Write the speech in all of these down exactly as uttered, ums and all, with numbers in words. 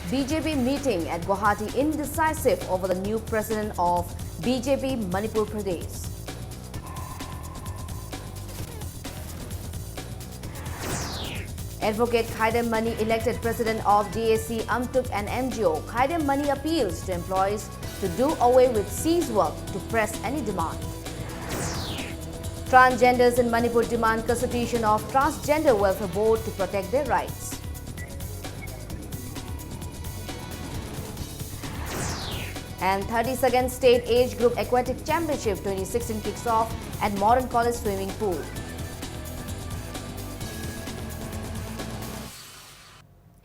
B J P meeting at Guwahati indecisive over the new president of B J P Manipur Pradesh. Advocate Khaidem Mani elected president of D A C Amtuk and M G O. Khaidem Mani appeals to employees to do away with cease work to press any demand. Transgenders in Manipur demand constitution of Transgender Welfare Board to protect their rights. And thirty-second State Age Group Aquatic Championship twenty sixteen kicks off at Modern College Swimming Pool.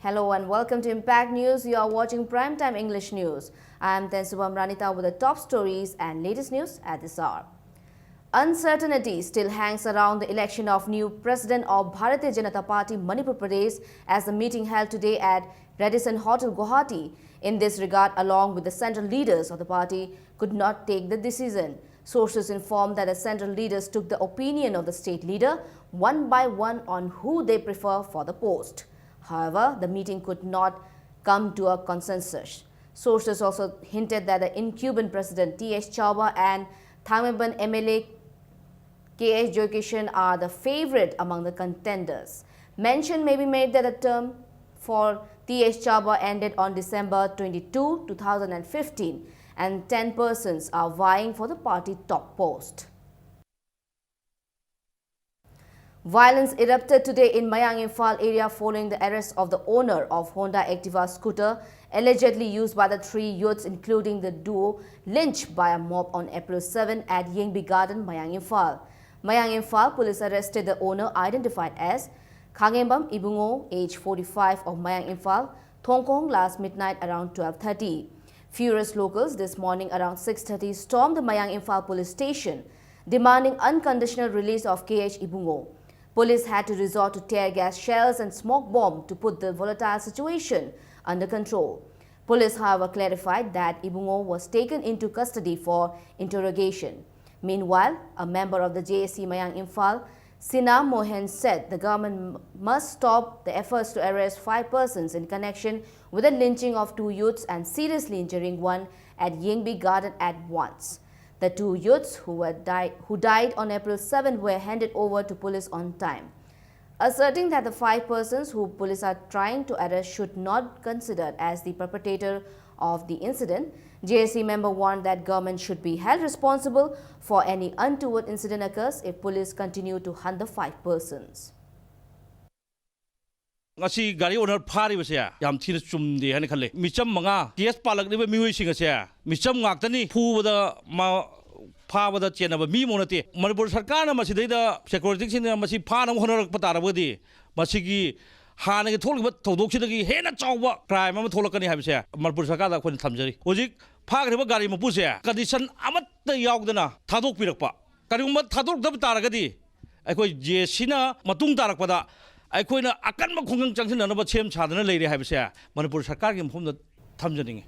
Hello and welcome to Impact News. You are watching Primetime English News. I am Tensubam Ranita with the top stories and latest news at this hour. Uncertainty still hangs around the election of new president of Bharatiya Janata Party Manipur Pradesh as the meeting held today at Radisson Hotel Guwahati. In this regard, along with the central leaders of the party, could not take the decision. Sources informed that the central leaders took the opinion of the state leader one by one on who they prefer for the post. However, the meeting could not come to a consensus. Sources also hinted that the incumbent president T H Chauba and Thangmeiban M L A K H Joykishan are the favorite among the contenders. Mention may be made that the term for T H Chauba ended on December twenty-two, two thousand fifteen, and ten persons are vying for the party top post. Violence erupted today in Mayang Imphal area following the arrest of the owner of Honda Activa scooter allegedly used by the three youths, including the duo, lynched by a mob on April seven at Yengbi Garden, Mayang Imphal. Mayang Imphal police arrested the owner, identified as Khangembam Ibungo, age forty-five, of Mayang Imphal, Thongkong, last midnight around twelve thirty. Furious locals this morning around six thirty stormed the Mayang Imphal police station, demanding unconditional release of K H Ibungo. Police had to resort to tear gas shells and smoke bomb to put the volatile situation under control. Police, however, clarified that Ibungo was taken into custody for interrogation. Meanwhile, a member of the J A C Mayang Imphal Sina Mohan said the government must stop the efforts to arrest five persons in connection with the lynching of two youths and seriously injuring one at Yingbi Garden at once. The two youths who were died, who died on April seventh were handed over to police on time. Asserting that the five persons who police are trying to arrest should not considered as the perpetrator of the incident, J A C member warned that government should be held responsible for any untoward incident occurs if police continue to hunt the five persons. ꯉꯁꯤ ꯒꯥꯔꯤ honour ꯐꯥꯔꯤꯕꯁꯦ ꯌꯥꯝ ꯊꯤꯅ ꯆꯨꯝꯗꯦ ꯍꯥꯏꯅ ꯈꯜꯂꯦ꯫ ꯃꯤꯆꯝ ꯃꯉꯥ case ꯄꯥꯜꯂꯛꯂꯤꯕ ꯃꯤꯑꯣꯏꯁꯤꯡ ꯑꯁꯦ ꯃꯤꯆꯝ ꯉꯥꯛꯇꯅꯤ꯫ ꯐꯨꯕꯗ ꯃꯥ ꯐꯥꯕꯗ ꯆꯦꯟꯅꯕ ꯃꯤꯃꯨꯛ ꯅꯠꯇꯦ꯫ ꯃꯅꯤꯄꯨꯔ ꯁꯔꯀꯥꯔꯅ ꯃꯁꯤꯗꯩꯗ ꯁꯦꯀ꯭ꯌꯨꯔꯤꯇꯤꯁꯤꯡꯅ ꯃꯁꯤ ꯐꯥꯅꯕ ꯍꯣꯠꯅꯔꯛꯄ ꯇꯥꯔꯕꯗꯤ ꯃꯁꯤꯒꯤ ꯍꯥꯟꯅꯒꯤ ꯊꯣꯛꯂꯤꯕ ꯊꯧꯗꯣꯛꯁꯤꯗꯒꯤ ꯍꯦꯟꯅ ꯆꯥꯎꯕ ꯀ꯭ꯔꯥꯏꯝ ꯑꯃ ꯊꯣꯛꯂꯛꯀꯅꯤ ꯍꯥꯏꯕꯁꯦ ꯃꯅꯤꯄꯨꯔ ꯁꯔꯀꯥꯔꯗ ꯑꯩꯈꯣꯏꯅ ꯊꯝꯖꯔꯤ꯫ ꯍꯧꯖꯤꯛ ꯐꯥꯈ꯭ꯔꯤꯕ ꯒꯥꯔꯤ ꯃꯄꯨꯁꯦ ꯀꯟꯗꯤꯁꯟ ꯑꯃꯠꯇ ꯌꯥꯎꯗꯅ ꯊꯥꯗꯣꯛꯄꯤꯔꯛꯄ, ꯀꯔꯤꯒꯨꯝꯕ ꯊꯥꯗꯣꯛꯇꯕ ꯇꯥꯔꯒꯗꯤ ꯑꯩꯈꯣꯏ ꯖꯦ ꯁꯤꯅ ꯃꯇꯨꯡ ꯇꯥꯔꯛꯄꯗ ꯑꯩꯈꯣꯏꯅ ꯑꯀꯟꯕ ꯈꯣꯡꯖꯪ ꯆꯪꯁꯤꯟꯅꯅꯕ ꯁꯦꯝ ꯁꯥꯗꯨꯅ ꯂꯩꯔꯦ ꯍꯥꯏꯕꯁꯦ ꯃꯅꯤꯄꯨꯔ ꯁꯔꯀꯥꯔꯒꯤ ꯃꯐꯝꯗ ꯊꯝꯖꯅꯤꯡꯉꯤ꯫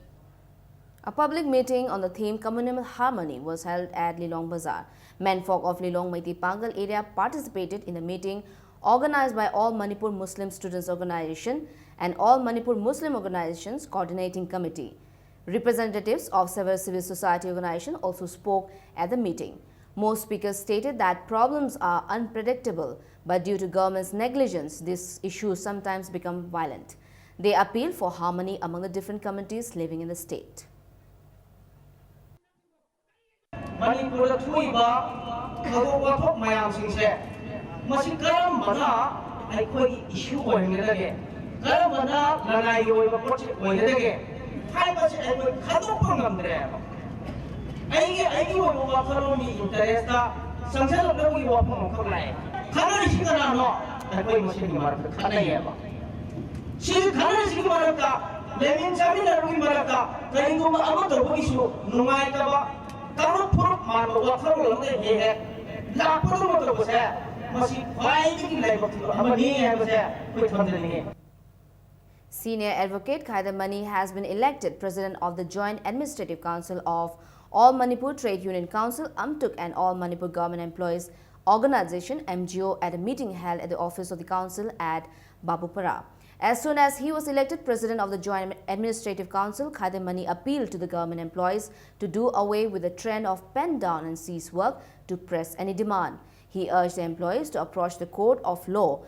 A public meeting on the theme Communal Harmony was held at Lilong Bazar. Menfolk of Lilong Meitei Pangal area participated in the meeting organized by All Manipur Muslim Students Organization and All Manipur Muslim Organizations Coordinating Committee. Representatives of several civil society organizations also spoke at the meeting. Most speakers stated that problems are unpredictable, but due to government's negligence, these issues sometimes become violent. They appeal for harmony among the different communities living in the state. ꯃꯅꯤꯄꯨꯔꯗ ꯊꯣꯛꯏꯕ ꯊꯧꯗꯣꯛ ꯋꯥꯊꯣꯛ ꯃꯌꯥꯝꯁꯤꯡꯁꯦ ꯃꯁꯤ ꯀꯔꯝꯕꯅ ꯑꯩꯈꯣꯏꯒꯤ ꯏꯁꯨ ꯑꯣꯏꯍꯟꯒꯗꯒꯦ, ꯀꯔꯝꯕꯅ ꯂꯅꯥꯏꯒꯤ ꯑꯣꯏꯕ ꯄꯣꯠꯁꯦ ꯑꯣꯏꯒꯗꯒꯦ ꯍꯥꯏꯕꯁꯦ ꯑꯩꯈꯣꯏ ꯈꯟꯗꯣꯛꯄ ꯉꯝꯗ꯭ꯔꯦꯕ꯫ ꯑꯩꯒꯤ ꯑꯩꯒꯤ ꯑꯣꯏꯕ ꯋꯥꯈꯜꯂꯣꯟꯒꯤ ꯏꯟꯇꯔꯦꯁꯇ ꯆꯪꯁꯤꯜꯂꯛꯅꯕꯒꯤ ꯋꯥꯐꯝ ꯑꯃꯈꯛ ꯂꯥꯛꯑꯦ꯫ ꯈꯟꯅꯔꯤꯁꯤ ꯀꯅꯥꯅꯣ? ꯑꯩꯈꯣꯏ ꯃꯁꯦꯟꯒꯤ ꯃꯔꯛꯇ ꯈꯟꯅꯩꯌꯦꯕ꯫ ꯁꯤ ꯈꯟꯅꯔꯤꯁꯤꯒꯤ ꯃꯔꯛꯇ, ꯂꯩꯃꯤꯟ ꯆꯥꯃꯤꯟꯅꯕꯒꯤ ꯃꯔꯛꯇ ꯀꯔꯤꯒꯨꯝꯕ ꯑꯃ ꯇꯧꯕꯒꯤꯁꯨ ꯅꯨꯡꯉꯥꯏꯇꯕ, ꯀꯥꯡꯂꯨꯞ ꯐꯨꯔꯨꯞ ꯃꯥꯟꯕ ꯋꯥꯈꯜꯂꯣꯟ ꯑꯃꯗ ꯍꯦꯛ ꯍꯦꯛ ꯂꯥꯛꯄꯗꯧꯅ ꯇꯧꯕꯁꯦ ꯃꯁꯤ ꯈ꯭ꯋꯥꯏꯗꯒꯤ ꯂꯥꯏꯕꯛ ꯊꯤꯕ ꯑꯃꯅꯤ ꯍꯥꯏꯕꯁꯦ ꯑꯩꯈꯣꯏ ꯊꯝꯖꯅꯤꯡꯉꯤ꯫ Senior Advocate Khaidar Mani has been elected President of the Joint Administrative Council of All Manipur Trade Union Council, AMTUC, and All Manipur Government Employees, Organization, M G O, at a meeting held at the office of the council at Babupara. As soon as he was elected president of the Joint Administrative Council, Khaidem Mani appealed to the government employees to do away with the trend of pen down and cease work to press any demand. He urged the employees to approach the court of law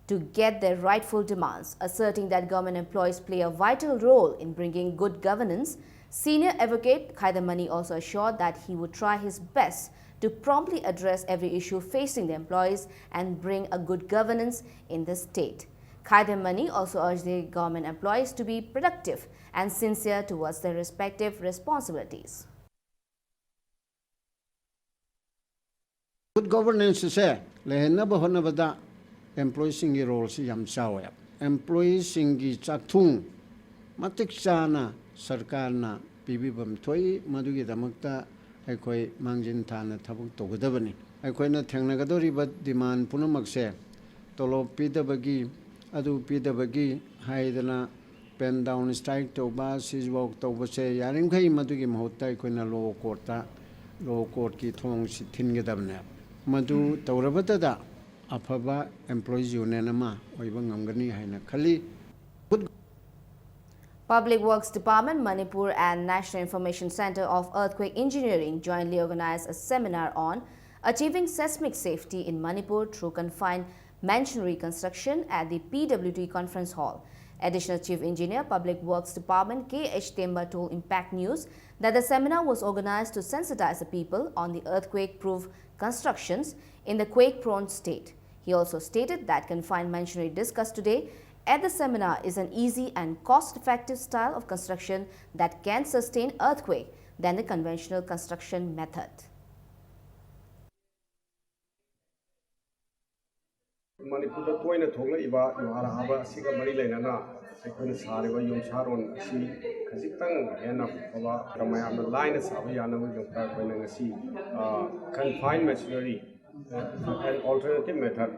to get their rightful demands, asserting that government employees play a vital role in bringing good governance. Senior advocate Khaidem Mani also assured that he would try his best to promptly address every issue facing the employees and bring a good governance in the state. Khaidem Mani also urged the government employees to be productive and sincere towards their respective responsibilities. Good governance ꯁꯦ ꯂꯩꯍꯟꯅꯕ ꯍꯣꯠꯅꯕꯗ employee ꯁꯤꯡꯒꯤ role ꯁꯤ ꯌꯥꯝ ꯆꯥꯎꯋꯦ꯫ Employee ꯁꯤꯡꯒꯤ ꯆꯥꯛꯊꯨꯡ ꯃꯇꯤꯛ ꯆꯥꯅ ꯁꯔꯀꯥꯔꯅ ꯄꯤꯕꯤꯐꯝ ꯊꯣꯛꯏ꯫ ꯃꯗꯨꯒꯤꯗꯃꯛꯇ ꯑꯩꯈꯣꯏ ꯃꯥꯡꯖꯤꯟ ꯊꯥꯅ ꯊꯕꯛ ꯇꯧꯒꯗꯕꯅꯤ꯫ ꯑꯩꯈꯣꯏꯅ ꯊꯦꯡꯅꯒꯗꯧꯔꯤꯕ demand ꯄꯨꯝꯅꯃꯛꯁꯦ ꯇꯣꯂꯣꯞ ꯄꯤꯗꯕꯒꯤ, ꯑꯗꯨ ꯄꯤꯗꯕꯒꯤ ꯍꯥꯏꯗꯅ pen down strike ꯇꯧꯕ, cease work ꯇꯧꯕꯁꯦ ꯌꯥꯔꯤꯃꯈꯩ ꯃꯗꯨꯒꯤ ꯃꯍꯨꯠꯇ ꯑꯩꯈꯣꯏꯅ lower court ꯇ, lower court ꯀꯤ ꯊꯣꯡꯁꯤ ꯊꯤꯟꯒꯗꯕꯅꯦ꯫ ꯃꯗꯨ ꯇꯧꯔꯕꯗꯗ ꯑꯐꯕ employees union ꯑꯃ ꯑꯣꯏꯕ ꯉꯝꯒꯅꯤ ꯍꯥꯏꯅ ꯈꯜꯂꯤ꯫ Good Public Works Department, Manipur and National Information Center of Earthquake Engineering jointly organized a seminar on achieving seismic safety in Manipur through confined masonry construction at the P W D Conference Hall. Additional Chief Engineer, Public Works Department, K H Temba told Impact News that the seminar was organized to sensitize the people on the earthquake-proof constructions in the quake-prone state. He also stated that confined masonry discussed today at the seminar is an easy and cost-effective style of construction that can sustain earthquake than the conventional construction method. ꯃꯅꯤꯄꯨꯔꯗ ꯇꯣꯏꯅ ꯊꯣꯛꯂꯛꯏꯕ ꯌꯨꯍꯥꯔ ꯍꯥꯕ ꯑꯁꯤꯒ ꯃꯔꯤ ꯂꯩꯅꯅ ꯑꯩꯈꯣꯏꯅ ꯁꯥꯔꯤꯕ ꯌꯨꯝꯁꯥꯔꯣꯟ ꯑꯁꯤ ꯈꯖꯤꯛꯇꯪ ꯍꯦꯟꯅ ꯐꯕ ꯃꯌꯥꯝꯅ ꯂꯥꯏꯅ ꯁꯥꯕ ꯌꯥꯅꯕꯒꯤꯗꯃꯛꯇ ꯑꯩꯈꯣꯏꯅ ꯉꯁꯤ confined masonry and alternative method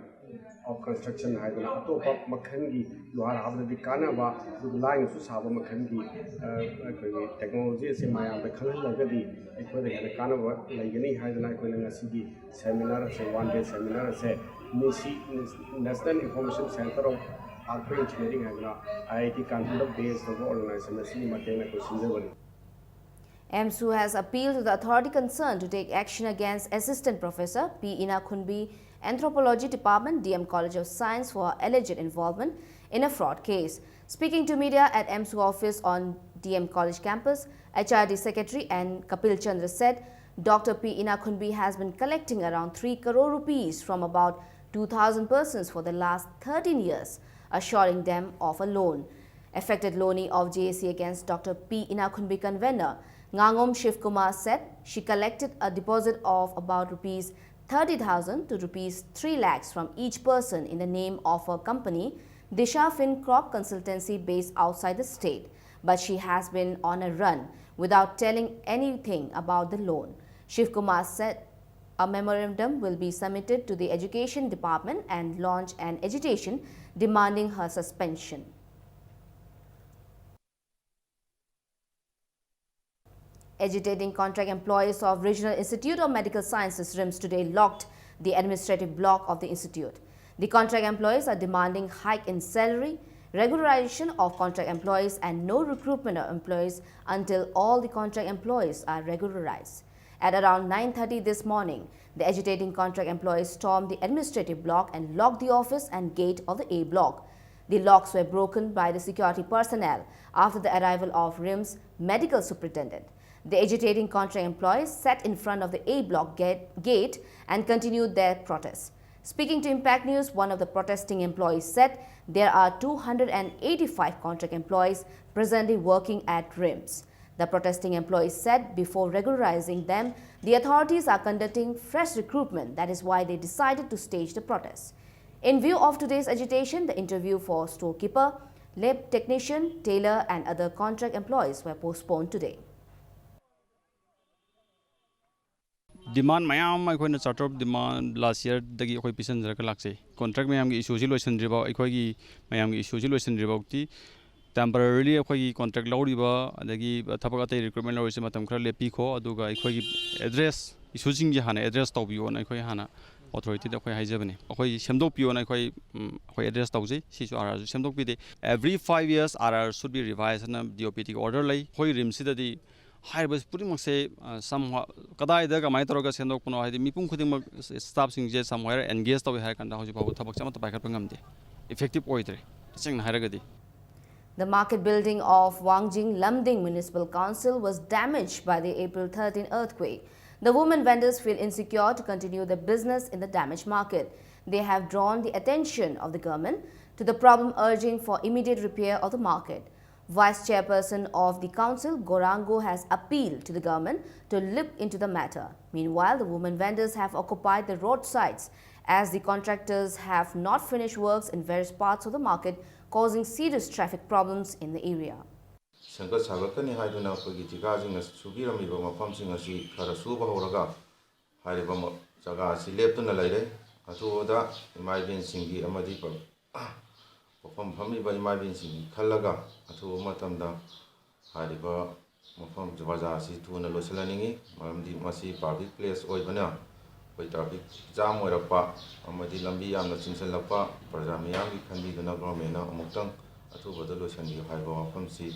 of construction ꯍꯥꯏꯗꯅ ꯑꯇꯣꯞꯄ ꯃꯈꯜꯒꯤ ꯂꯨꯍꯥꯔ ꯍꯥꯕꯗꯗꯤ ꯀꯥꯟꯅꯕ, ꯑꯗꯨꯒ ꯂꯥꯏꯅꯁꯨ ꯁꯥꯕ ꯃꯈꯜꯒꯤ ꯑꯩꯈꯣꯏꯒꯤ ꯇꯦꯛꯅꯣꯂꯣꯖꯤ ꯑꯁꯤ ꯃꯌꯥꯝꯗ ꯈꯪꯍꯜꯂꯒꯗꯤ ꯑꯩꯈꯣꯏꯗ ꯍꯦꯟꯅ ꯀꯥꯟꯅꯕ ꯂꯩꯒꯅꯤ ꯍꯥꯏꯗꯅ ꯑꯩꯈꯣꯏꯅ ꯉꯁꯤꯒꯤ ꯁꯦꯃꯤꯅꯥꯔ ꯑꯁꯦ, ꯋꯥꯟ ꯗꯦ ꯁꯦꯃꯤꯅꯥꯔ ꯑꯁꯦ national information centre of art engineering ꯍꯥꯏꯗꯅ ꯑꯥꯏ ꯑꯥꯏ ꯇꯤ ꯀꯥꯟꯄꯨꯔꯗ ꯕꯦꯁ ꯇꯧꯕ ꯑꯣꯔꯒꯅꯥꯏꯖꯦꯁꯟ ꯑꯁꯤꯒꯤ ꯃꯇꯦꯡꯅ ꯑꯩꯈꯣꯏ ꯁꯤꯟꯖꯕꯅꯤ꯫ AMSU has appealed to the authority concerned to take action against Assistant Professor P. Inakhunbi, Anthropology Department, D M College of Science, for her alleged involvement in a fraud case. Speaking to media at AMSU office on D M College campus, H R D Secretary N Kapil Chandra said Doctor P. Inakhunbi has been collecting around three crore rupees from about two thousand persons for the last thirteen years, assuring them of a loan. Affected loanee of J A C against Doctor P. Inakhunbi convener Ngangom Shivkumar said she collected a deposit of about rupees thirty thousand to rupees three lakhs from each person in the name of her company, Disha Fin Crop Consultancy, based outside the state, but she has been on a run without telling anything about the loan. Shivkumar said a memorandum will be submitted to the Education Department and launch an agitation demanding her suspension. Agitating contract employees of Regional Institute of Medical Sciences, RIMS, today locked the administrative block of the institute. The contract employees are demanding hike in salary, regularization of contract employees, and no recruitment of employees until all the contract employees are regularized. At around nine thirty this morning, the agitating contract employees stormed the administrative block and locked the office and gate of the A block. The locks were broken by the security personnel after the arrival of RIMS medical superintendent. The agitating contract employees sat in front of the A block gate, gate and continued their protest. Speaking to Impact News, one of the protesting employees said there are two hundred eighty-five contract employees presently working at RIMS. The protesting employees said before regularizing them, the authorities are conducting fresh recruitment. That is why they decided to stage the protest. In view of today's agitation, the interview for storekeeper, lab technician, tailor, and other contract employees were postponed today. Demand ꯃꯌꯥꯝ ꯑꯃ ꯑꯩꯈꯣꯏꯅ Charter of Demand last yearꯗꯒꯤ ꯑꯩꯈꯣꯏ ꯄꯤꯁꯟꯖꯔꯒ ꯂꯥꯛꯆꯩ꯫ Contract ꯃꯌꯥꯝꯒꯤ issueꯁꯤ ꯂꯣꯏꯁꯤꯟꯗ꯭ꯔꯤꯐꯥꯎ, ꯑꯩꯈꯣꯏꯒꯤ ꯃꯌꯥꯝꯒꯤ issueꯁꯤ ꯂꯣꯏꯁꯤꯟꯗ꯭ꯔꯤꯐꯥꯎꯗꯤ temporarily ꯑꯩꯈꯣꯏꯒꯤ contract ꯂꯧꯔꯤꯕ, ꯑꯗꯒꯤ ꯊꯕꯛ ꯑꯇꯩ recruitment ꯂꯧꯔꯤꯁꯦ ꯃꯇꯝ ꯈꯔ ꯂꯦꯞꯄꯤꯈꯣ, ꯑꯗꯨꯒ ꯑꯩꯈꯣꯏꯒꯤ address issueꯁꯤꯡꯁꯦ ꯍꯥꯟꯅ address ꯇꯧꯕꯤꯌꯣꯅ ꯑꯩꯈꯣꯏ ꯍꯥꯟꯅ authorityꯗ ꯑꯩꯈꯣꯏ ꯍꯥꯏꯖꯕꯅꯤ꯫ ꯑꯩꯈꯣꯏ ꯁꯦꯝꯗꯣꯛꯄꯤꯌꯣꯅ ꯑꯩꯈꯣꯏ, ꯎꯝ, ꯑꯩꯈꯣꯏ address ꯇꯧꯖꯩ꯫ ꯁꯤꯁꯨ RRꯁꯨ ꯁꯦꯝꯗꯣꯛꯄꯤꯗꯦ꯫ Every five years RR should be revised ꯍꯥꯏꯅ DOPTꯒꯤ order ꯂꯩ꯫ ꯑꯩꯈꯣꯏ RIMSꯁꯤꯗꯗꯤ ꯍꯥꯏꯔꯤꯕ ꯄꯨꯝꯅꯃꯛꯁꯦ, ꯑ, somehow ꯀꯗꯥꯏꯗ ꯀꯃꯥꯏꯅ ꯇꯧꯔꯒ ꯁꯦꯝꯗꯣꯛꯄꯅꯣ, ꯍꯥꯏꯗꯤ ꯃꯤꯄꯨꯝ ꯈꯨꯗꯤꯡꯃꯛ staffꯁꯤꯡꯁꯦ somewhere engage ꯇꯧꯏ ꯍꯥꯏꯔ ꯀꯥꯟꯗ ꯍꯧꯖꯤꯛ ꯐꯥꯎꯕ ꯊꯕꯛꯁꯦ ꯑꯃꯠꯇ ꯄꯥꯏꯈꯠꯄ ꯉꯝꯗꯦ, effective ꯑꯣꯏꯗ꯭ꯔꯦ, ꯇꯁꯦꯡꯅ ꯍꯥꯏꯔꯒꯗꯤ꯫ The market building of Wangjing Lamding Municipal Council was damaged by the April thirteen earthquake. The women vendors feel insecure to continue their business in the damaged market. They have drawn the attention of the government to the problem, urging for immediate repair of the market. Vice chairperson of the council, Gorango, has appealed to the government to look into the matter. Meanwhile, the women vendors have occupied the roadsides as the contractors have not finished works in various parts of the market, causing serious traffic problems in the area. ꯁꯦꯝꯒꯠ ꯁꯥꯒꯠꯀꯅꯤ ꯍꯥꯏꯗꯨꯅ ꯑꯩꯈꯣꯏꯒꯤ ꯊꯤꯀꯥꯁꯤꯡꯅ ꯁꯨꯕꯤꯔꯝꯃꯤꯕ ꯃꯐꯝꯁꯤꯡ ꯑꯁꯤ ꯈꯔ ꯁꯨꯕ ꯍꯧꯔꯒ ꯍꯥꯏꯔꯤꯕ ꯃ-, ꯖꯒꯥ ꯑꯁꯤ ꯂꯦꯞꯇꯨꯅ ꯂꯩꯔꯦ꯫ ꯑꯊꯨꯕꯗ ꯏꯃꯥ ꯏꯕꯦꯟꯁꯤꯡꯒꯤ ꯑꯃꯗꯤ ꯄ-, ꯄꯣꯛꯐꯝ ꯐꯝꯂꯤꯕ ꯏꯃꯥ ꯏꯕꯦꯟꯁꯤꯡꯒꯤ ꯈꯜꯂꯒ ꯑꯊꯨꯕ ꯃꯇꯝꯗ ꯍꯥꯏꯔꯤꯕ ꯃꯐꯝ ꯕꯖꯥꯔ ꯑꯁꯤ ꯊꯨꯅ ꯂꯣꯏꯁꯤꯜꯍꯟꯅꯤꯡꯏ, ꯃꯔꯝꯗꯤ ꯃꯁꯤ public place ꯑꯣꯏꯕꯅ ꯑꯩꯈꯣꯏ traffic jam ꯑꯣꯏꯔꯛꯄ ꯑꯃꯗꯤ ꯂꯝꯕꯤ ꯌꯥꯝꯅ ꯆꯤꯟꯁꯤꯜꯂꯛꯄ ꯄ꯭ꯔꯖꯥ ꯃꯤꯌꯥꯝꯒꯤ ꯈꯟꯕꯤꯗꯨꯅ governmentꯅ ꯑꯃꯨꯛꯇꯪ ꯑꯊꯨꯕꯗ ꯂꯣꯏꯁꯤꯟꯕꯤꯌꯨ ꯍꯥꯏꯕ ꯋꯥꯐꯝꯁꯤ꯫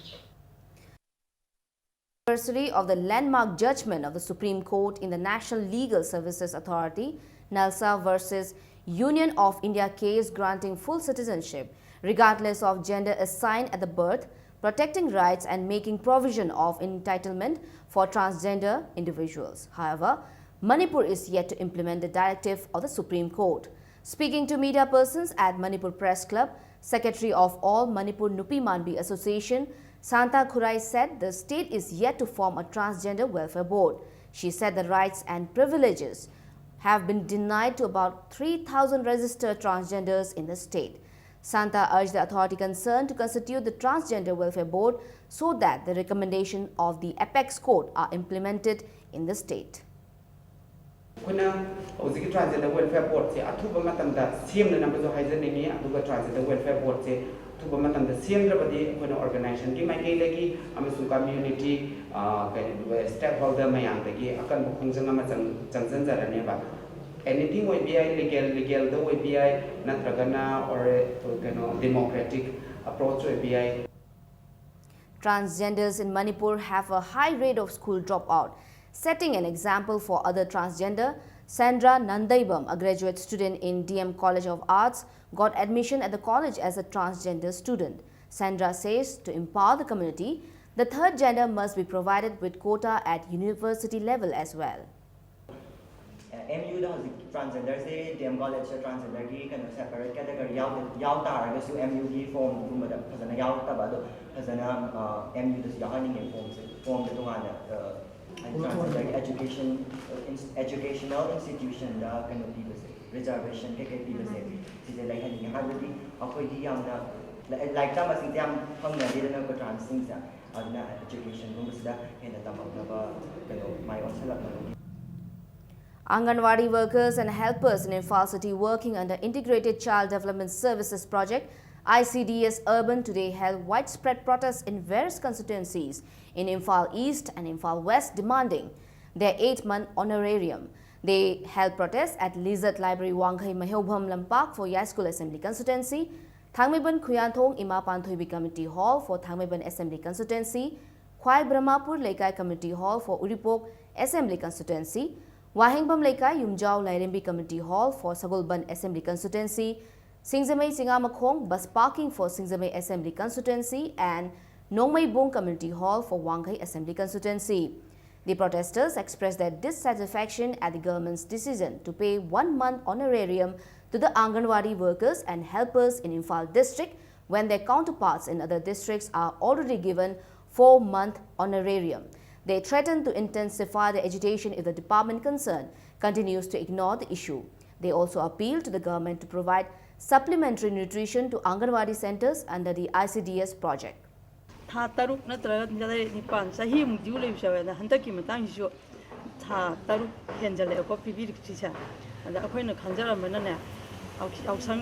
Anniversary of the landmark judgment of the Supreme Court in the National Legal Services Authority, NALSA versus Union of India case granting full citizenship regardless of gender assigned at the birth, protecting rights and making provision of entitlement for transgender individuals. However, Manipur is yet to implement the directive of the Supreme Court. Speaking to media persons at Manipur Press Club, Secretary of All Manipur Nupi Manbi Association, Santa Khurai said the state is yet to form a transgender welfare board. She said the rights and privileges have been denied to about three thousand registered transgenders in the state. Santa urged the authority concerned to constitute the Transgender Welfare Board so that the recommendation of the apex court are implemented in the state. ꯑꯩꯈꯣꯏꯅ ꯍꯧꯖꯤꯛꯀꯤ transgender welfare ꯕꯣꯔꯗꯁꯦ ꯑꯊꯨꯕ ꯃꯇꯝꯗ ꯁꯦꯝꯅꯅꯕꯁꯨ ꯍꯥꯏꯖꯅꯤꯡꯉꯤ꯫ ꯑꯗꯨꯒ transgender welfare ꯕꯣꯔꯗꯁꯦ ꯑꯊꯨꯕ ꯃꯇꯝꯗ ꯁꯦꯝꯗ꯭ꯔꯕꯗꯤ ꯑꯩꯈꯣꯏꯅ ꯑꯣꯔꯒꯅꯥꯏꯖꯦꯁꯟꯒꯤ ꯃꯥꯏꯀꯩꯗꯒꯤ ꯑꯃꯁꯨꯡ ꯀꯝꯃ꯭ꯌꯨꯅꯤꯇꯤ ꯁ꯭ꯇꯦꯛ ꯍꯣꯜꯗꯔ ꯃꯌꯥꯝꯗꯒꯤ ꯑꯀꯟꯕ ꯈꯣꯡꯖꯪ ꯑꯃ ꯆꯪ ꯆꯪꯁꯤꯟꯖꯔꯅꯦꯕ꯫ ꯑꯦꯅꯤꯊꯤꯡ ꯑꯣꯏꯕ ꯌꯥꯏ, ꯂꯤꯒꯦꯜ ꯂꯤꯒꯦꯜꯗ ꯑꯣꯏꯕ ꯌꯥꯏ, ꯅꯠꯇ꯭ꯔꯒꯅ ꯑꯣꯔ ꯀꯩꯅꯣ ꯗꯦꯃꯣꯀ꯭ꯔꯦꯇꯤꯛ ꯑꯦꯄ꯭ꯔꯣꯆ ꯑꯣꯏꯕ ꯌꯥꯏ꯫ Transgenders in Manipur have a high rate of school dropout. Setting an example for other transgender, Sandra Nandaibam, a graduate student in D M College of Arts, got admission at the college as a transgender student. Sandra says to empower the community, the third gender must be provided with quota at university level as well. M ꯌꯨꯗ ꯍꯧꯖꯤꯛ ꯇ꯭ꯔꯥꯟꯁꯖꯦꯟꯗꯔꯁꯦ D M ꯀꯣꯂꯦꯖꯇ ꯇ꯭ꯔꯥꯟꯁꯖꯦꯟꯗꯔꯒꯤ ꯀꯩꯅꯣ separate category ꯌꯥꯎꯗ ꯌꯥꯎ ꯇꯥꯔꯒꯁꯨ M ꯌꯨꯒꯤ ꯐꯣꯝꯒꯨꯝꯕꯗ ꯐꯖꯅ ꯌꯥꯎꯔꯛꯇꯕ ꯑꯗꯣ ꯐꯖꯅ ꯑꯦꯝ ꯌꯨꯗꯁꯨ ꯌꯥꯎꯍꯟꯅꯤꯡꯉꯦ ꯐꯣꯝꯁꯦ ꯐꯣꯝꯗ ꯇꯣꯉꯥꯟꯅ ꯍꯥꯏꯗꯤ ꯇ꯭ꯔꯥꯟꯁꯖꯦꯟꯗꯔꯒꯤ ꯑꯦꯖꯨꯀꯦꯁꯟ ꯑꯦꯖꯨꯀꯦꯁꯅꯦꯜ ꯏꯟꯁꯇꯤꯇ꯭ꯌꯨꯁꯟꯗ ꯀꯩꯅꯣ ꯄꯤꯕꯁꯦ ꯔꯤꯖꯔꯕꯦꯁꯟ ꯀꯩꯀꯩ ꯄꯤꯕꯁꯦ ꯁꯤꯁꯦ ꯂꯩꯍꯟꯅꯤꯡꯉꯦ ꯍꯥꯏꯕꯗꯤ ꯑꯩꯈꯣꯏꯗꯤ ꯌꯥꯝꯅ ꯂꯥꯏꯔꯤꯛ ꯇꯝꯕꯁꯤꯡꯁꯦ ꯌꯥꯝ ꯐꯪꯅꯗꯦꯗꯅꯀꯣ ꯇ꯭ꯔꯥꯟꯁꯁꯤꯡꯁꯦ ꯑꯗꯨꯅ ꯑꯦꯖꯨꯀꯦꯁꯟꯒꯨꯝꯕꯁꯤꯗ ꯍꯦꯟꯅ ꯇꯝꯃꯛꯅꯕ ꯀꯩꯅꯣ ꯃꯥꯏ ꯑꯣꯟꯁꯤꯜꯂꯛꯅꯕꯒꯤ Anganwadi workers and helpers in Imphal city working under Integrated Child Development Services Project, I C D S Urban, today held widespread protests in various constituencies in Imphal East and Imphal West demanding their eight-month honorarium. They held protests at Lizard Library, Wanghei Maihoubam Lampak for Yaskul Assembly Constituency, Thangmeiban Khuyanthong Ima Panthoibi Community Hall for Thangmeiban Assembly Constituency, Khwai Brahmapur Leikai Community Hall for Uripok Assembly Constituency, Wahengbam Leikai Yumjao Lairembi Community Hall for Sagolban Assembly Constituency, Singjamei Chingamakhong bus parking for Singjamei Assembly Constituency and Nongmeibong Community Hall for Wanghei Assembly Constituency. The protesters expressed their dissatisfaction at the government's decision to pay one month honorarium to the Anganwadi workers and helpers in Imphal district when their counterparts in other districts are already given four-month honorarium. They threaten to intensify the agitation if the department concerned continues to ignore the issue. They also appeal to the government to provide supplementary nutrition to Anganwadi centers under the I C D S project. ꯊꯥ ꯇꯔꯨꯛ ꯅꯠꯇ꯭ꯔꯒ ꯇꯔꯦꯠ ꯅꯤꯄꯥꯜ ꯆꯍꯤꯃꯨꯛ ꯗ꯭ꯌꯨ ꯂꯩꯕꯁꯨ ꯌꯥꯎꯋꯦ꯫ ꯑꯗ ꯍꯟꯗꯛꯀꯤ ꯃꯇꯥꯡꯁꯤꯁꯨ ꯊꯥ ꯇꯔꯨꯛ ꯍꯦꯟꯖꯜꯂꯛꯑꯦꯀꯣ ꯄꯤꯕꯤꯔꯛꯇ꯭ꯔꯤꯁꯦ꯫ ꯑꯗ ꯑꯩꯈꯣꯏꯅ ꯈꯟꯖꯔꯝꯕꯅꯅꯦ, ꯌꯥꯎ-, ꯌꯥꯎꯁꯪ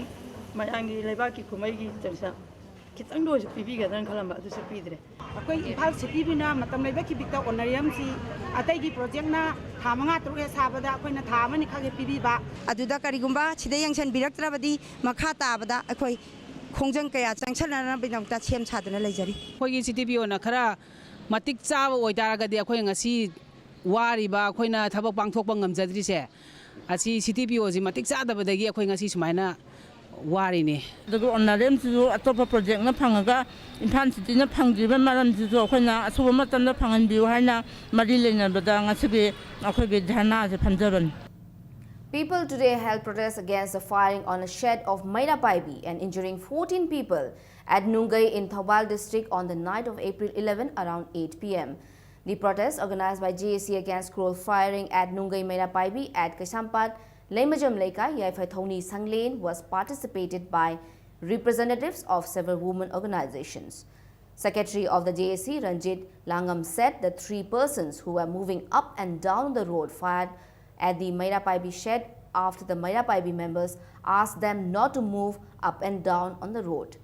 ꯃꯌꯥꯝꯒꯤ ꯂꯩꯕꯥꯛꯀꯤ ꯀꯨꯝꯍꯩꯒꯤ ꯇꯧꯔꯤꯁꯦ ꯈꯤꯇꯪꯗ ꯑꯣꯏꯔꯁꯨ ꯄꯤꯕꯤꯒꯗ꯭ꯔꯅ ꯈꯜꯂꯝꯕ, ꯑꯗꯨꯁꯨ ꯄꯤꯗ꯭ꯔꯦ꯫ ꯑꯩꯈꯣꯏ ꯏꯝꯐꯥꯜ ꯁꯤꯇꯤꯒꯤꯅ ꯃꯇꯝ ꯂꯩꯕ ꯈꯤꯕꯤꯛꯇ ꯑꯣꯅꯔꯤꯌꯝꯁꯤ ꯑꯇꯩꯒꯤ ꯄ꯭ꯔꯣꯖꯦꯛꯅ ꯊꯥ ꯃꯉꯥ ꯇꯔꯨꯛ ꯍꯦꯛ ꯁꯥꯕꯗ ꯑꯩꯈꯣꯏꯅ ꯊꯥ ꯑꯃꯅꯤ ꯈꯛ ꯍꯦꯛ ꯄꯤꯕꯤꯕ꯫ ꯑꯗꯨꯗ ꯀꯔꯤꯒꯨꯝꯕ ꯁꯤꯗ ꯌꯦꯡꯁꯤꯟꯕꯤꯔꯛꯇ꯭ꯔꯕꯗꯤ ꯃꯈꯥ ꯇꯥꯕꯗ ꯑꯩꯈꯣꯏ ꯈꯣꯡꯖꯪ ꯀꯌꯥ ꯆꯪꯁꯤꯟꯅꯅꯕꯒꯤꯗꯃꯛꯇ ꯁꯦꯝ ꯁꯥꯗꯨꯅ ꯂꯩꯖꯔꯤ꯫ ꯑꯩꯈꯣꯏꯒꯤ ꯁꯤꯇꯤ ꯄꯤ ꯑꯣꯅ ꯈꯔ ꯃꯇꯤꯛ ꯆꯥꯕ ꯑꯣꯏꯇꯥꯔꯒꯗꯤ ꯑꯩꯈꯣꯏ ꯉꯁꯤ ꯋꯥꯔꯤꯕ, ꯑꯩꯈꯣꯏꯅ ꯊꯕꯛ ꯄꯥꯡꯊꯣꯛꯄ ꯉꯝꯖꯗ꯭ꯔꯤꯁꯦ, ꯑꯁꯤ ꯁꯤꯇꯤ ꯄꯤ ꯑꯣꯁꯤ ꯃꯇꯤꯛ ꯆꯥꯗꯕꯗꯒꯤ ꯑꯩꯈꯣꯏ ꯉꯁꯤ ꯁꯨꯃꯥꯏꯅ ꯋꯥꯔꯤꯅꯤ꯫ ꯑꯗꯨꯒ ꯑꯣꯅꯔꯦꯝꯁꯤꯁꯨ ꯑꯇꯣꯞꯄ ꯄ꯭ꯔꯣꯖꯦꯛꯅ ꯐꯪꯉꯒ ꯏꯝꯐꯥꯜ ꯁꯤꯇꯤꯅ ꯐꯪꯗ꯭ꯔꯤꯕ ꯃꯔꯝꯁꯤꯁꯨ ꯑꯩꯈꯣꯏꯅ ꯑꯊꯨꯕ ꯃꯇꯝꯗ ꯐꯪꯍꯟꯕꯤꯌꯨ ꯍꯥꯏꯅ ꯃꯔꯤ ꯂꯩꯅꯕꯗ ꯉꯁꯤꯒꯤ ꯑꯩꯈꯣꯏꯒꯤ ꯙꯔꯅꯥꯁꯦ ꯐꯝꯖꯕꯅꯤ꯫ People today held protest against the firing on a shed of Meira Paibi and injuring fourteen people at Nungei in Thoubal district on the night of April eleven around eight p m. The protest, organized by J A C against cruel firing at Nungei Meira Paibi at Kaisampat, Leimajam Leikai, Yaifai Thoni Sanglen, was participated by representatives of several women organizations. Secretary of the J A C, Ranjit Langam, said the three persons who were moving up and down the road fired at the Meira Paibi shed after the Meira Paibi members asked them not to move up and down on the road.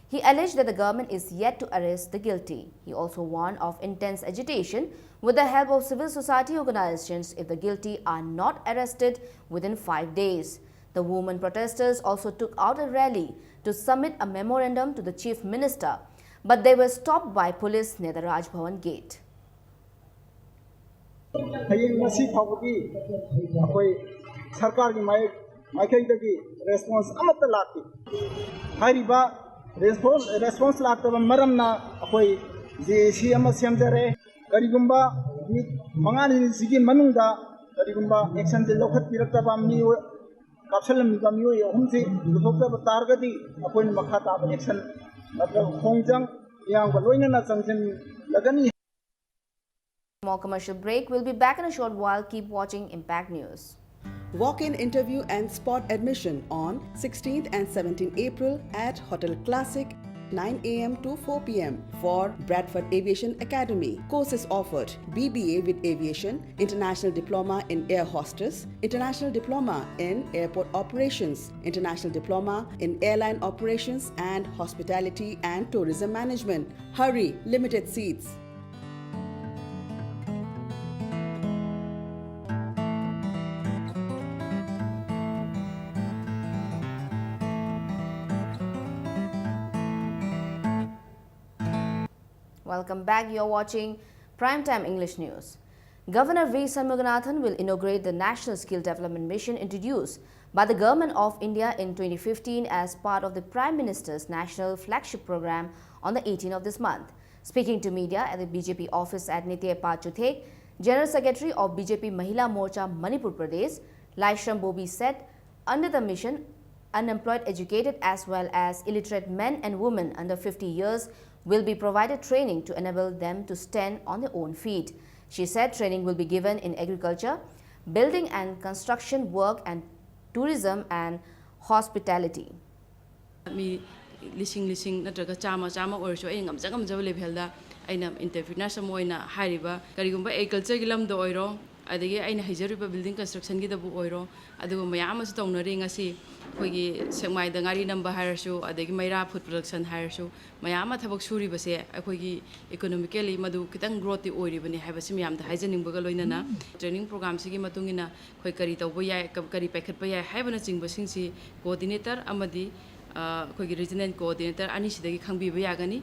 He alleged that the government is yet to arrest the guilty. He also warned of intense agitation with the help of civil society organizations if the guilty are not arrested within five days. The women protesters also took out a rally to submit a memorandum to the Chief Minister, but they were stopped by police near the Raj Bhavan gate. ꯍꯌꯦꯡ ꯉꯁꯤ ꯐꯥꯎꯕꯒꯤ ꯑꯩꯈꯣꯏ ꯁꯔꯀꯥꯔꯒꯤ ꯃꯥꯏ-, ꯃꯥꯏꯀꯩꯗꯒꯤ response ꯑꯃꯠꯇ ꯂꯥꯛꯇꯦ꯫ ꯍꯥꯏꯔꯤꯕ response, response ꯂꯥꯛꯇꯕ ꯃꯔꯝꯅ ꯑꯩꯈꯣꯏ ꯖꯦ ꯑꯦ ꯁꯤ ꯑꯃ ꯁꯦꯝꯖꯔꯦ꯫ ꯀꯔꯤꯒꯨꯝꯕ ꯅꯨꯃꯤꯠ ꯃꯉꯥꯅꯤꯁꯤꯒꯤ ꯃꯅꯨꯡꯗ ꯀꯔꯤꯒꯨꯝꯕ ꯑꯦꯛꯁꯟꯁꯦ ꯂꯧꯈꯠꯄꯤꯔꯛꯇꯕ, ꯃꯤꯑꯣꯏ, ꯀꯥꯞꯁꯤꯜꯂꯝꯃꯤꯕ ꯃꯤꯑꯣꯏ ꯑꯍꯨꯝꯁꯤ ꯄꯨꯊꯣꯛꯇꯕ ꯇꯥꯔꯒꯗꯤ ꯑꯩꯈꯣꯏꯅ ꯃꯈꯥ ꯇꯥꯕ ꯑꯦꯛꯁꯟ ꯅꯠꯇ꯭ꯔꯒ ꯈꯣꯡꯖꯪ ꯃꯤꯌꯥꯝꯒ ꯂꯣꯏꯅꯅ ꯆꯪꯁꯤꯜꯂꯒꯅꯤ꯫ Small commercial break. We'll be back in a short while. Keep watching Impact News. Walk-in interview and spot admission on sixteenth and seventeenth April at Hotel Classic, nine a m to four p m. For Bradford Aviation Academy, courses offered: B B A with Aviation, International Diploma in Air Hostess, International Diploma in Airport Operations, International Diploma in Airline Operations and Hospitality and Tourism Management. Hurry, limited seats. Welcome back. You're watching Primetime English News. Governor V Shanmuganathan will inaugurate the National Skill Development Mission introduced by the Government of India in twenty fifteen as part of the Prime Minister's national flagship program on the eighteenth of this month. Speaking to media at the B J P office at Nitye Pachuthe, General Secretary of B J P Mahila Morcha Manipur Pradesh, Laishram Bobi said, under the mission, unemployed, educated as well as illiterate men and women under fifty years will be provided training to enable them to stand on their own feet. She said training will be given in agriculture, building and construction work, and tourism and hospitality. ꯃꯤ ꯂꯤꯁꯤꯡ ꯂꯤꯁꯤꯡ ꯅꯠꯇ꯭ꯔꯒ ꯆꯥꯝꯃ ꯆꯥꯝꯃ ꯑꯣꯏꯔꯁꯨ ꯑꯩꯅ ꯉꯝꯖ ꯉꯝꯖꯕ ꯂꯦꯚꯦꯜꯗ ꯑꯩꯅ ꯑꯦꯟꯇꯔꯄ꯭ꯔꯤꯅꯔꯁ ꯑꯃ ꯑꯣꯏꯅ ꯍꯥꯏꯔꯤꯕ ꯀꯔꯤꯒꯨꯝꯕ ꯑꯦꯒ꯭ꯔꯤꯀꯜꯆꯔꯒꯤ ꯂꯝꯗ ꯑꯣꯏꯔꯣ, ꯑꯗꯒꯤ ꯑꯩꯅ ꯍꯩꯖꯔꯤꯕ ꯕꯤꯜꯗꯤꯡ ꯀꯟꯁꯇ꯭ꯔꯛꯁꯟꯒꯤꯗꯕꯨ ꯑꯣꯏꯔꯣ, ꯑꯗꯨꯒ ꯃꯌꯥꯝ ꯑꯃꯁꯨ ꯇꯧꯅꯔꯤ꯫ ꯉꯁꯤ ꯑꯩꯈꯣꯏꯒꯤ ꯁꯦꯛꯃꯥꯏꯗ ꯉꯥꯔꯤ ꯅꯝꯕ ꯍꯥꯏꯔꯁꯨ, ꯑꯗꯒꯤ ꯃꯩꯔꯥ ꯐꯨꯗ ꯄ꯭ꯔꯗꯛꯁꯟ ꯍꯥꯏꯔꯁꯨ, ꯃꯌꯥꯝ ꯑꯃ ꯊꯕꯛ ꯁꯨꯔꯤꯕꯁꯦ ꯑꯩꯈꯣꯏꯒꯤ ꯏꯀꯣꯅꯣꯃꯤꯀꯦꯜꯂꯤ ꯃꯗꯨ ꯈꯤꯇꯪ ꯒ꯭ꯔꯣꯠꯇꯤ ꯑꯣꯏꯔꯤꯕꯅꯤ ꯍꯥꯏꯕꯁꯤꯃ ꯌꯥꯝꯅ ꯍꯥꯏꯖꯅꯤꯡꯕꯒ ꯂꯣꯏꯅꯅ, ꯇ꯭ꯔꯦꯅꯤꯡ ꯄ꯭ꯔꯣꯒ꯭ꯔꯥꯝꯁꯤꯒꯤ ꯃꯇꯨꯡ ꯏꯟꯅ ꯑꯩꯈꯣꯏ ꯀꯔꯤ ꯇꯧꯕ ꯌꯥꯏ, ꯀ- ꯀꯔꯤ ꯄꯥꯏꯈꯠꯄ ꯌꯥꯏ ꯍꯥꯏꯕꯅꯆꯤꯡꯕꯁꯤꯡꯁꯤ ꯀꯣꯑꯣꯔꯗꯤꯅꯦꯇꯔ ꯑꯃꯗꯤ, ꯑ, ꯑꯩꯈꯣꯏꯒꯤ ꯔꯤꯖꯅꯦꯜ ꯀꯣꯑꯣꯔꯗꯤꯅꯦꯇꯔ ꯑꯅꯤꯁꯤꯗꯒꯤ ꯈꯪꯕꯤꯕ ꯌꯥꯒꯅꯤ꯫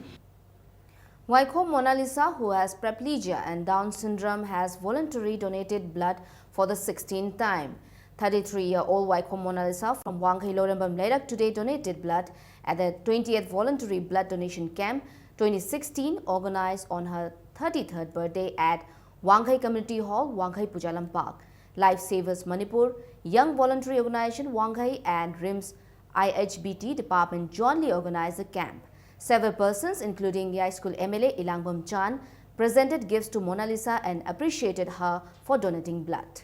Waikho Monalisa, who has paraplegia and Down syndrome, has voluntarily donated blood for the sixteenth time. Thirty-three-year-old Waikho Monalisa from Wangkhei Lorembam Leirak today donated blood at the twentieth Voluntary Blood Donation Camp twenty sixteen, organized on her thirty-third birthday at Wangkhei Community Hall, Wangkhei Pujalam Park. Lifesavers Manipur, Young Voluntary Organization Wangkhei, and RIMS I H B T department jointly organized the camp. Several persons, including Yaskul M L A Elangbam Chan, presented gifts to Monalisa and appreciated her for donating blood.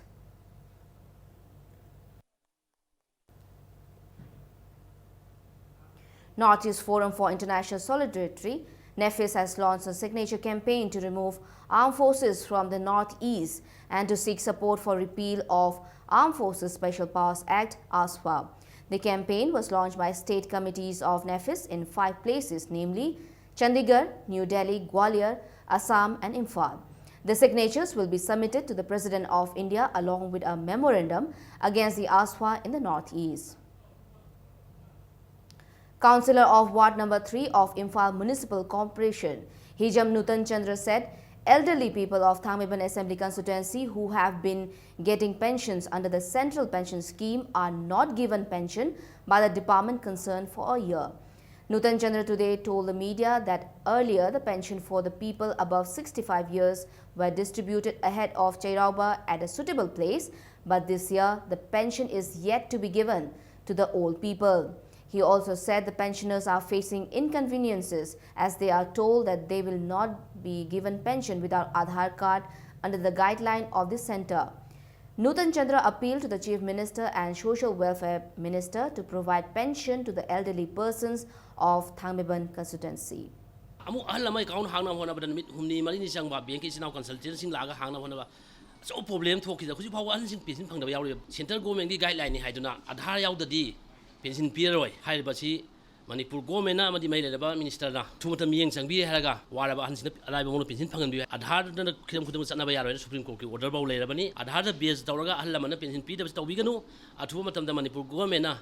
Northeast Forum for International Solidarity, NEFIS, has launched a signature campaign to remove armed forces from the Northeast and to seek support for repeal of Armed Forces Special Powers Act, ASFA. The campaign was launched by state committees of NEFIS in five places, namely Chandigarh, New Delhi, Gwalior, Assam, and Imphal. The signatures will be submitted to the President of India along with a memorandum against the ASFA in the Northeast. Councillor of Ward number three of Imphal Municipal Corporation, Hijam Nutan Chandra, said elderly people of Thangmeiban Assembly Constituency who have been getting pensions under the Central Pension Scheme are not given pension by the department concerned for a year. Nutan Chandra today told the media that earlier the pension for the people above sixty-five years were distributed ahead of Cheiraoba at a suitable place, but this year the pension is yet to be given to the old people. He also said the pensioners are facing inconveniences as they are told that they will not be given pension without Aadhaar card under the guideline of the centre. Nutan Chandra appealed to the Chief Minister and Social Welfare Minister to provide pension to the elderly persons of Thangmeiban constituency. ꯑꯃꯨꯛ ꯑꯍꯜ ꯑꯃ account ꯍꯥꯡꯅꯕ ꯍꯣꯠꯅꯕꯗ ꯅꯨꯃꯤꯠ ꯍꯨꯝꯅꯤ ꯃꯔꯤꯅꯤ ꯆꯪꯕ ꯕꯦꯡꯀꯤ ꯏꯆꯤꯟ ꯏꯅꯥꯎ ꯀꯟꯁꯜꯇꯦꯟꯁꯤꯡ ꯂꯥꯛꯑꯒ ꯍꯥꯡꯅꯕ ꯍꯣꯠꯅꯕ ꯑꯆꯧꯕ ꯄ꯭ꯔꯣꯕ꯭ꯂꯦꯝ ꯊꯣꯛꯈꯤꯗꯅ ꯍꯧꯖꯤꯛ ꯐꯥꯎꯕ ꯑꯍꯜꯁꯤꯡ ꯄꯦꯟꯁꯤꯟ ꯐꯪꯗꯕ ꯌꯥꯎꯔꯤꯕ꯫ ꯁꯦꯟꯇ꯭ꯔꯦꯜ ꯒꯣꯔꯃꯦꯟꯒꯤ ꯒꯥꯏꯗꯂꯥꯏꯟꯅꯤ ꯍꯥꯏꯗꯨꯅ ꯑꯥꯙꯥꯔ ꯌꯥꯎꯗꯗꯤ ꯄꯦꯟꯁꯤꯟ ꯄꯤꯔꯔꯣꯏ ꯍꯥꯏꯔꯤꯕꯁꯤ ꯃꯅꯤꯄꯨꯔ ꯒꯣꯔꯃꯦꯟꯅ ꯑꯃꯗꯤ ꯃꯔꯤ ꯂꯩꯅꯕ ꯃꯤꯅꯤꯁꯇꯔꯅ ꯑꯊꯨꯕ ꯃꯇꯝ ꯃꯤꯠꯌꯦꯡ ꯆꯪꯕꯤꯔꯦ ꯍꯥꯏꯔꯒ ꯋꯥꯔꯕ ꯑꯍꯜꯁꯤꯡꯗ ꯑꯔꯥꯏꯕ ꯃꯑꯣꯡꯗ ꯄꯦꯟꯁꯤꯟ ꯐꯪꯍꯟꯕꯤꯌꯨ꯫ ꯑꯥꯙꯥꯔꯗꯅ ꯍꯤꯔꯝ ꯈꯨꯗꯤꯡꯃꯛ ꯆꯠꯅꯕ ꯌꯥꯔꯣꯏꯅ ꯁꯨꯄ꯭ꯔꯤꯝ ꯀꯣꯔꯠꯀꯤ ꯑꯣꯔꯗꯔ ꯐꯥꯎ ꯂꯩꯔꯕꯅꯤ꯫ ꯑꯥꯙꯥꯔꯗ ꯕꯦꯖ ꯇꯧꯔꯒ ꯑꯍꯜ ꯂꯃꯟꯅ ꯄꯦꯟꯁꯤꯟ ꯄꯤꯗꯕꯁꯨ ꯇꯧꯕꯤꯒꯅꯨ꯫ ꯑꯊꯨꯕ ꯃꯇꯝꯗ ꯃꯅꯤꯄꯨꯔ ꯒꯣꯔꯃꯦꯟꯅ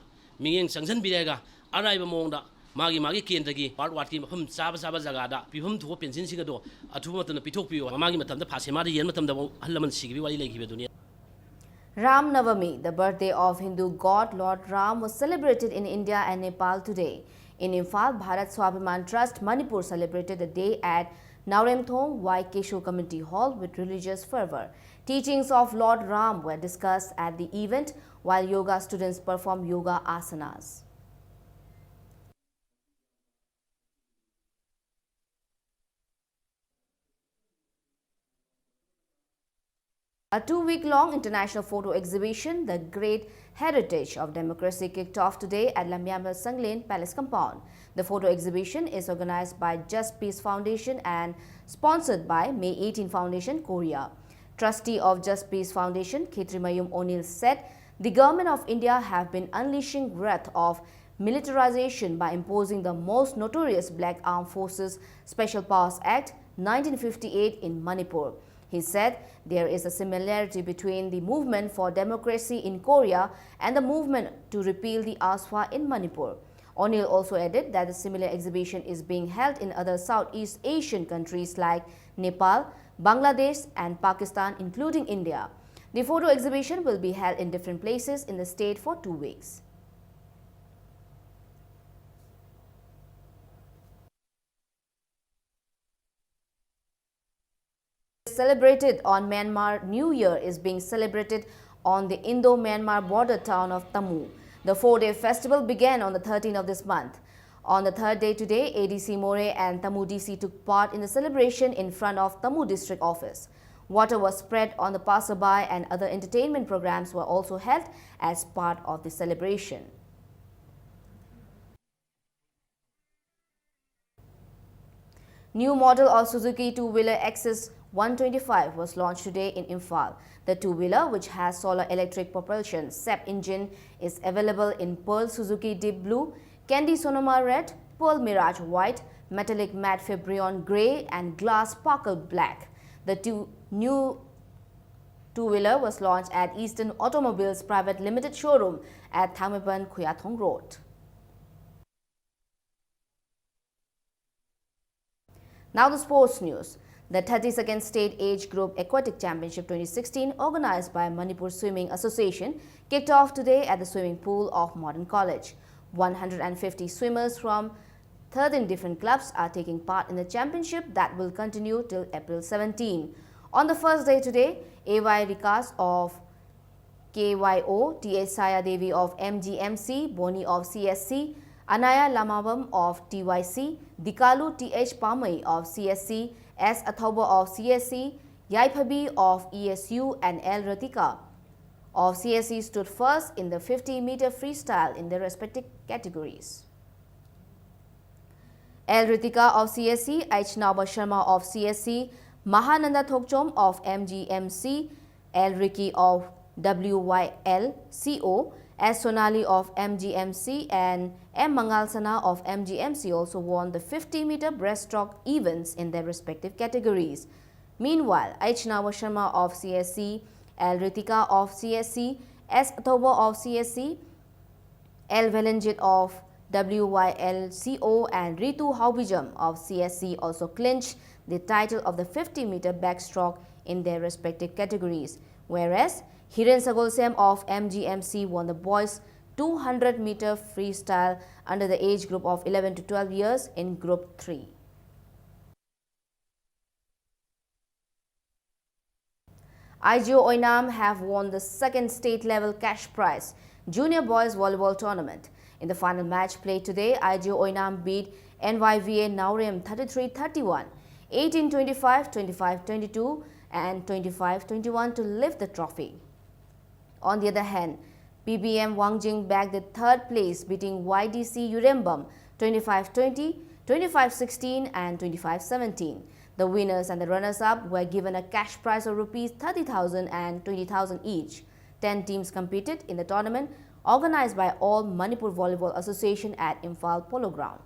ꯃꯤꯠꯌꯦꯡ ꯆꯪꯁꯤꯟꯕꯤꯔꯦꯒ ꯑꯔꯥꯏꯕ ꯃꯑꯣꯡꯗ ꯃꯥꯒꯤ ꯃꯥꯒꯤ ꯀꯦꯟꯗ꯭ꯔꯒꯤ ꯄꯥꯔꯠ ꯋꯥꯔꯠꯀꯤ ꯃꯐꯝ ꯆꯥꯕ ꯆꯥꯕ ꯖꯒꯥꯗ ꯄꯤꯐꯝ ꯊꯣꯛꯄ ꯄꯦꯟꯁꯤꯟꯁꯤꯡ ꯑꯗꯣ ꯑꯊꯨꯕ ꯃꯇꯝꯗ ꯄꯤꯊꯣꯛꯄꯤꯌꯨ꯫ ꯃꯃꯥꯡꯒꯤ ꯃꯇꯝꯗ ꯐꯥꯁꯦꯃꯥꯗ ꯌꯦꯟ ꯃꯇꯝꯗ ꯑꯍꯜ ꯂꯃꯟ ꯁꯤꯈꯤꯕꯒꯤ ꯋꯥꯔꯤ ꯂꯩꯈꯤꯕꯗꯨꯅꯤ꯫ Ram Navami, the birthday of Hindu god Lord Ram, was celebrated in India and Nepal today. In Imphal, Bharat Swabhiman Trust Manipur celebrated the day at Naoremthong Y Kesho Community Hall with religious fervor. Teachings of Lord Ram were discussed at the event, while yoga students performed yoga asanas. A two-week-long international photo exhibition, The Great Heritage of Democracy kicked off today at Lamyamel Sanglen Palace compound. The photo exhibition is organized by Just Peace Foundation and sponsored by May eighteen Foundation, Korea. Trustee of Just Peace Foundation, Khetrimayum O'Neill, said the government of India have been unleashing wrath of militarization by imposing the most notorious Black Armed Forces Special Powers Act nineteen fifty-eight in Manipur. He said there is a similarity between the movement for democracy in Korea and the movement to repeal the AFSPA in Manipur. O'Neill also added that a similar exhibition is being held in other Southeast Asian countries like Nepal, Bangladesh, and Pakistan, including India. The photo exhibition will be held in different places in the state for two weeks. Celebrated on Myanmar, New Year is being celebrated on the Indo-Myanmar border town of Tamu. The four-day festival began on the thirteenth of this month. On the third day today, A D C Moreh and Tamu D C took part in the celebration in front of Tamu District Office. Water was spread on the passerby and other entertainment programs were also held as part of the celebration. New model of Suzuki two-wheeler Access one twenty-five was launched today in Imphal. The two-wheeler, which has solar electric propulsion S E P engine, is available in Pearl Suzuki Deep Blue, Candy Sonoma Red, Pearl Mirage White, Metallic Matte Fabrion Grey, and Glass Sparkle Black. The two new two-wheeler was launched at Eastern Automobiles Private Limited showroom at Thangmeiban Khuyathong Road. Now the sports news. The thirty-second State Age Group Aquatic Championship twenty sixteen, organized by Manipur Swimming Association, kicked off today at the swimming pool of Modern College. One hundred fifty swimmers from thirteen different clubs are taking part in the championship that will continue till April seventeen. On the first day today, A Y Rikas of K Y O, T H Saya Devi of M G M C, Boni of C S C, Anaya Lamabam of T Y C, Dikalu T H Pamei of C S C, S Athoba of C S C, Yaiphabi of E S U, and L Ratika of C S C stood first in the fifty meter freestyle in their respective categories. L Ritika of C S C, H Naoba Sharma of C S C, Mahananda Thokchom of M G M C, L Ricky of W Y L C O, S Sonali of M G M C, and M Mangal Sana of M G M C also won the fifty meter breaststroke events in their respective categories. Meanwhile, H Naoba Sharma of C S C, L Ritika of C S C, S Athoba of C S C, L Velenjit of W Y L C O and Ritu Haobijam of C S C also clinched the title of the fifty meter backstroke in their respective categories, whereas Hiren Sagolsem of M G M C won the boys two hundred meter freestyle under the age group of eleven to twelve years in Group three. I G O Oinam have won the second state-level cash prize Junior Boys Volleyball Tournament. In the final match played today, I G O Oinam beat N Y V A Naorem thirty-three thirty-one, eighteen twenty-five, twenty-five twenty-two, and twenty-five twenty-one to lift the trophy. On the other hand, P B M Wangjing bagged the third place, beating Y D C Yurembam twenty-five twenty, twenty-five sixteen, and twenty-five seventeen. The winners and the runners-up were given a cash prize of rupees thirty thousand and twenty thousand each. Ten teams competed in the tournament organized by All Manipur Volleyball Association at Imphal Polo Ground.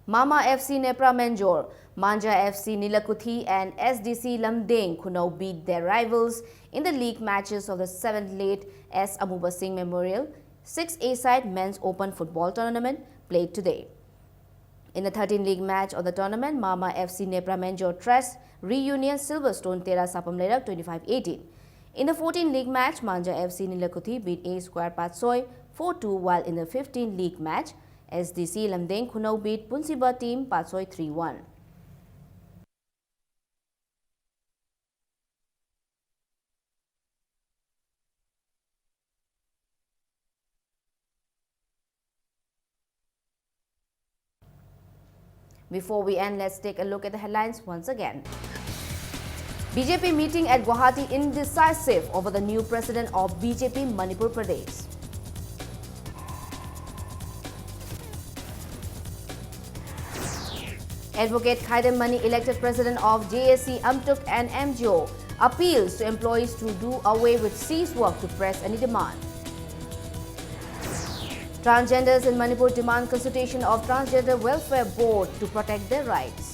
Mama F C Nepra Menjor, Manja F C Nilakuthi, and S D C Lamdeng Khunau beat their rivals in the league matches of the seventh Late S Amuba Singh Memorial six A side Men's Open Football Tournament played today. In the thirteenth league match of the tournament, Mama F C Nepra Menjor Trust reunion Silverstone Tera Sapam Lerak twenty-five eighteen. In the fourteenth league match, Manja F C Nilakuthi beat A Square Patsoi four two, while in the fifteenth league match, S D C Lamdeng Khunau beat Punsiba team Patsoi three one. Before we end, let's take a look at the headlines once again. B J P meeting at Guwahati indecisive over the new president of B J P Manipur Pradesh. Advocate Khaidam Mani, elected president of J A C Amtuk and M G O, appeals to employees to do away with cease work to press any demand. Transgenders in Manipur demand consultation of Transgender Welfare Board to protect their rights.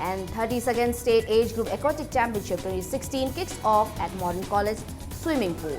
And thirty-second State Age Group Aquatic Championship twenty sixteen kicks off at Modern College swimming pool.